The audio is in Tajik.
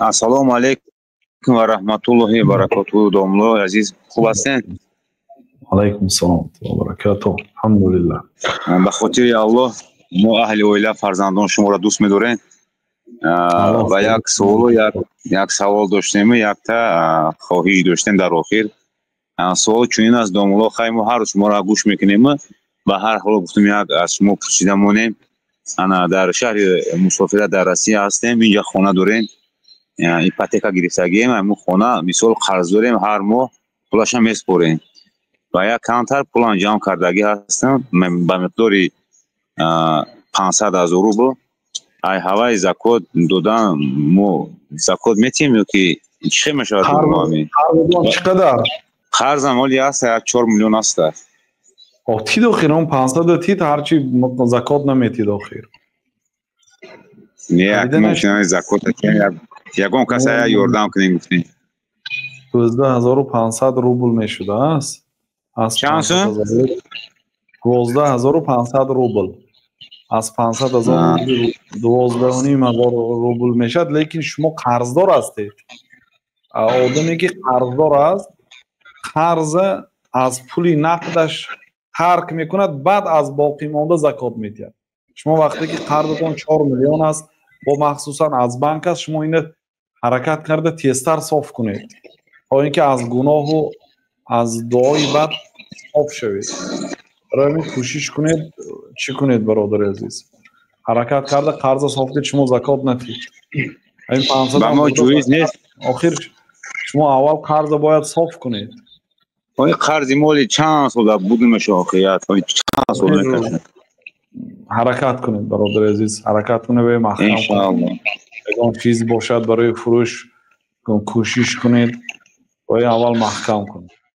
Ассалому алайкум ва раҳматуллоҳи ва баракотуҳ. Домло азиз, хуб ҳастед? Алайкум салом ва баракатуҳ. Алҳамдулиллаҳ. Ба хотири Аллоҳ, мо аҳли оила, фарзандон шуморо дӯст медорем. Ва як суолу як савол доштем, якта хоҳиш доштем дар охир. Суол чунин аст, домулло: хай, мо ҳар рӯз шуморо гӯш мекунем, ба ҳар ҳол гуфтем, як аз шумо пурсида монем. Ана дар шаҳри мусофира, дар Россия ҳастем, инҷа хона дорем, ипотека гирифтагием. Ҳамун хона, мисол, қарз дорем, ҳар моҳ пулаша меспорем ва як камтар пулам ҷамъ кардагӣ ҳастам ба миқдори 500 000 рубл. Ай ҳаваи закот додан мо закот метиҳем ё ки чӣ хел мешавад? Чӣ қадар? Қарзам оли аст, як 4 миллион аста. Тид охир, он 500 тид, ҳарчи закот наметид охир. Не, закот ягон каса ёрдам кунем, гуфтем. 12 500 рубл мешудааст. Чанд сум? 12 500 рубл. Аз 500 000 12 500 рубл мешавад, лекин шумо қарздор ҳастед. Одаме ки қарздор аст, қарза аз пули нақдаш тарк мекунад, баъд аз боқимонда закот медиҳад. Шумо вақте ки қарзатон 4 миллион аст, бо махсусан аз банк аст, шумо ина ҳаракат карда тезтар соф кунед, то ин ки аз гуноҳу аз дуои бад соф шавед. Барои ҳамин кӯшиш кунед, чӣ кунед, бародари азиз, ҳаракат карда қарза соф кунед, шумо закот натиҳед. Ба мо ҷоиз нест? Охир шумо аввал қарза бояд соф кунед. Ои қарзи моли чанд сол будумеш, охият чанд сол мекашад. Ҳаракат кунед, бародари азиз, ҳаракат кунед ва маҳкам кунед. Ягон чиз бошад барои фурӯш, кӯшиш кунед ва аввал маҳкам кунед.